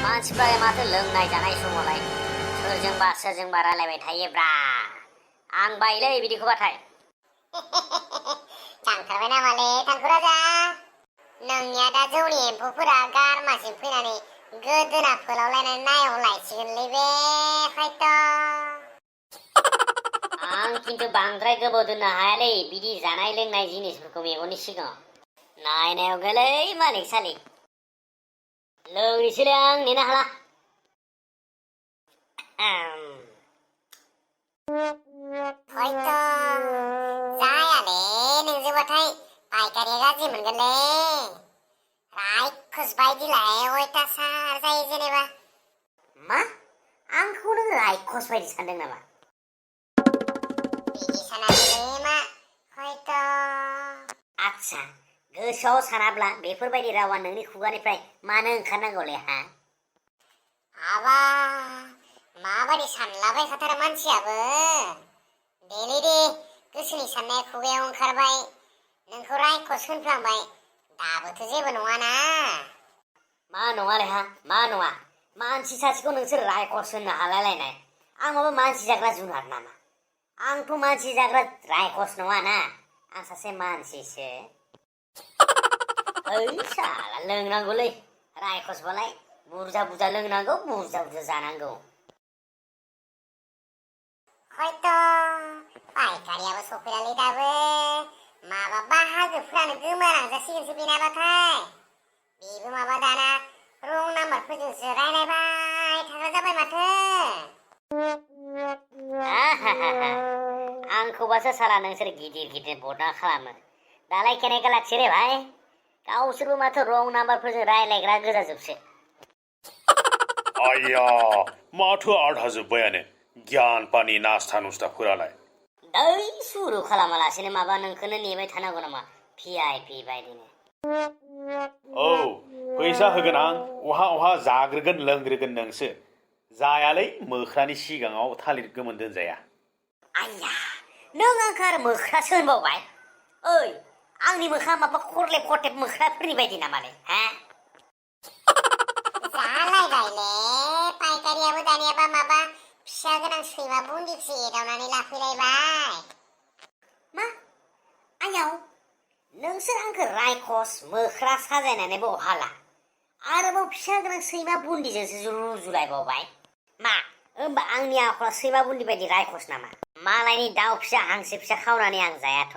मानसिफ्रालाय माथो लोंनाय जानाय समावलाय सोरजोंबा रायलायबाय थायोब्रा आं बायोलै बिदिखौबाथाय थांथारबाय नामालै थांखुराजा नोंनिया दा जौनि एम्फौफोरा गारमासिम फैनानै गोदोना फोलावलायनानै नायहरलायसिगोनलै बे हयथ' आं खिन्थु बांद्राय गोबाव दोननो हायालै बिदि जानाय लोंनाय जिनिसफोरखौ मेगननि सिगाङाव नायनायाव गोलै मालिक सालिक लोंनोसैलै आं नेनो हाला हयथ' जायालै नोंजोंबाथाय पायकारिया गाज्रि मोनगोनलै रायखस बायदिलाय अयथासार जायो जेनेबा मा आंखौ नों रायखस बायदि सानदों नामा बिदि सानाखैलै मा हयथ' आच्छा गोसोआव सानाब्ला बेफोरबायदि रावा नोंनि खुगानिफ्राय मानो ओंखारनांगौलै हा हाबा माबायदि सानलाबायखाथारो मानसियाबो देलै दे गोसोनि साननाया खुगायाव ओंखारबाय नोंखौ रायखस होनफ्लांबाय दाबोथ' जेबो नङाना मा नङालै हा मा नङा मानसि सासेखौ नोंसोर रायखस होननो हालायलायनाय आं माबा मानसि जाग्रा जुनार नामा आंथ' मानसि जाग्रा रायखस नङाना आं सासे मानसिसो ओइ साला लोंनांगौलै रायखसबालाय बुरजा बुरजा लोंनांगौ बुरजा बुरजा जानांगौ हयथ' पायकारियाबो सफैनानै दाबो माबा बाहागोफ्रानो गोमालांजासिगोनसो बेनाबाथाय बेबो माबा दाना रं नाम्बारफोरजोंसो रायलायबाय थाग्रा जाबाय माथो आंखौबासो साला नोंसोर गिदिर गिदिर बदनाम खालामो दालाय केनेका लाखियो रे भाई गावसोरबो माथो रं नाम्बारफोरजों रायलायग्रा गोजाजोबसो आया माथो आधाजोब्बायानो गियान पानि नास्ता नुस्ताफोरालाय दै सुरु खालामालासिनो माबा नोंखौनो नेबाय थानांगौ नामा भिआइपि बायदिनो औ फैसा होगोन आं अहा जाग्रोगोन लोंग्रोगोन नोंसो जायालै मोख्रानि सिगाङाव थालिर गोमोन दोनजाया आया नों आंखौ आरो मोख्रासो होनबावबाय ओइ आंनि मोख्रा माबा खरलेब खरथेब मोख्राफोरनि बायदि नामालै हा जालायबायलै पायकारियाबो दानियाबा माबा फिसा गोनां सैमा बुन्दिखौसो एदावनानै लाफैलायबाय मा आयाव नोंसोर आंखौ रायखस मोख्रा साजायनानैबो अहाला आरोबाव फिसा गोनां सैमा बुन्दिजोंसो रुजुलायबावबाय मा होमबा आंनि आखला सैमा बुन्दि बायदि रायखस नामा मालायनि दाउ फिसा हांसो फिसा खावनानै आं जायाथ'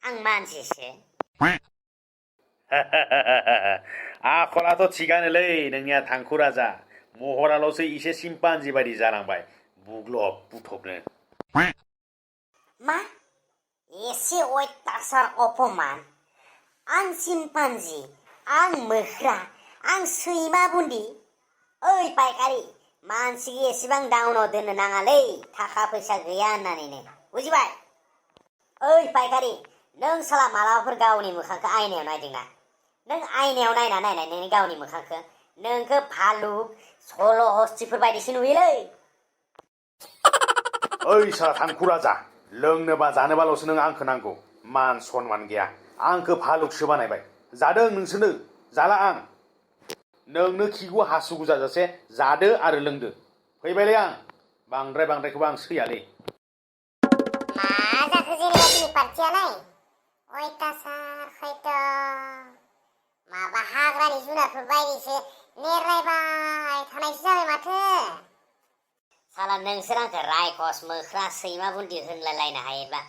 आं मानसिसो आखलाथ' थिगानोलै नोंनिया थांखु राजा महराल'सो एसे सिम्पान्जि बायदि जालांबाय बुग्लब बुथबनो मा एसे अयथासार अपमान आं चिम्पान्जि आं मोख्रा आं सैमा बुन्दि ओइ पायकारि मानसिखौ एसेबां डाउनाव दोननो नाङालै थाखा फैसा गैया होननानैनो बुजिबाय ओइ पायकारि नों साला मालाबाफोर गावनि मोखांखौ आयनायाव नायदोंना नों आयनायाव नायनाय नोंनि गावनि मोखांखौ नोंखौ भालुक सल' हस्तिफोर बायदिसो नुयोलै ओइ साला थांखु राजा लोंनोबा जानोबाल'सो नों आंखौ नांगौ मान सनमान गैया आंखौ भालुकसो बानायबाय जादों नोंसोरनो जाला आं नोंनो खिगु हासुगु जाजासे जादो आरो लोंदो फैबायलै आं बांद्रायखौबो आं सैयालै मा जाखो जेनेबा दिनै पार्टियालाय अयथासार हयथ' माबा हाग्रानि जुनारफोर बायदिसो नेरलायबाय थानायसो जाबाय माथो साला नोंसोर आंखौ रायखस मोख्रा सैमा बुन्दि होनलायलायनो हायोब्ला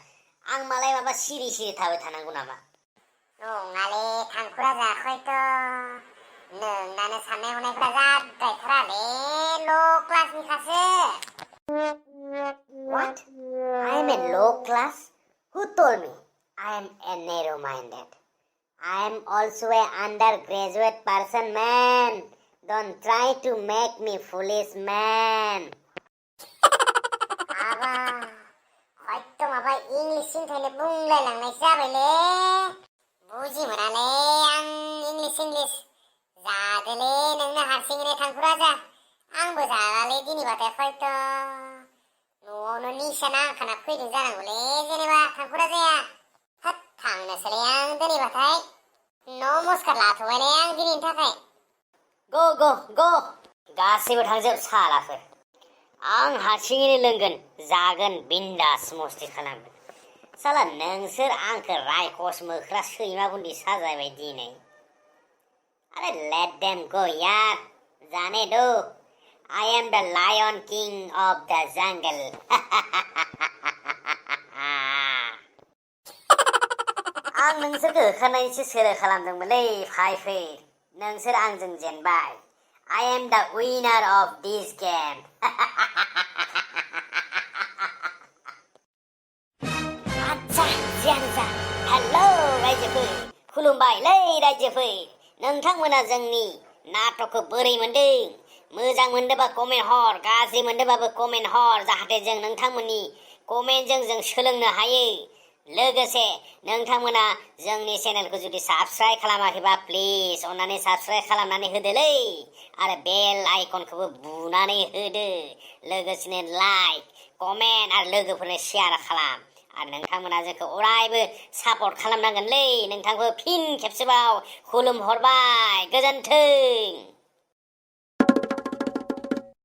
आं मालाय माबा सिरि सिरि थाबाय थानांगौ नामा नङालै थांखु राजा हयथ' नोंनानो साननाय हनायफ्रा जाद्रायथारालै ल' क्लासनिखासो What? I am a low class? Who told me? I am a narrow-minded. I am also a undergraduate person, man. Don't try to make me foolish, man. माबा हयथ' माबा इंलिस सिन्थायनो बुंलायलांनायसो जाबायलै बुजि मोनालै आं इंलिस जादोलै नोंनो हारसिङैनो थांखु राजा आंबो जागालै दिनैबाथाय हयथ' न'आवनो निसा नांखाना फैदों जानांगौलै जेनेबा थांखु राजाया होद थांनोसैलै आं दिनैबाथाय नमस्कार लाथ'बायलै आं दिनैनि थाखाय Go, go, go! गासैबो थांजोब सालाफोर आं हारसिङैनो लोंगोन जागोन बिन्दास मस्ति खालामगोन साला नोंसोर आंखौ रायखस मोख्रा सैमा बुन्दि साजायबाय दिनै अरे लेट देम गो यार जाने दो I am the lion king of the jungle आं नोंसोरखौ होखारनायनिसो सोलो खालामदोंमोनलै फाइफोर नोंसोर आंजों जेनबाय I am the winner of this game. आच्छा जियानो जा हेलौ रायजोफोर खुलुमबायलै रायजोफोर नोंथांमोना जोंनि नाटकखौ बोरै मोनदों मोजां मोनदोंबा कमेन्ट हर गाज्रि मोनदोंबाबो कमेन्ट हर जाहाथे जों नोंथांमोननि कमेन्टजों जों सोलोंनो हायो लोगोसे नोंथांमोना जोंनि चेनेलखौ जुदि साबस्क्राइब खालामाखैबा प्लिज अन्नानै साबस्क्राइब खालामनानै होदोलै आरो बेल आइकनखौबो बुनानै होदो लोगोसेनो लाइक कमेन्ट आरो लोगोफोरनो शेयार खालाम आरो नोंथांमोना जोंखौ अरायबो सापर्ट खालामनांगोनलै नोंथांखौ फिन खेबसेबाव खुलुमहरबाय गोजोन्थों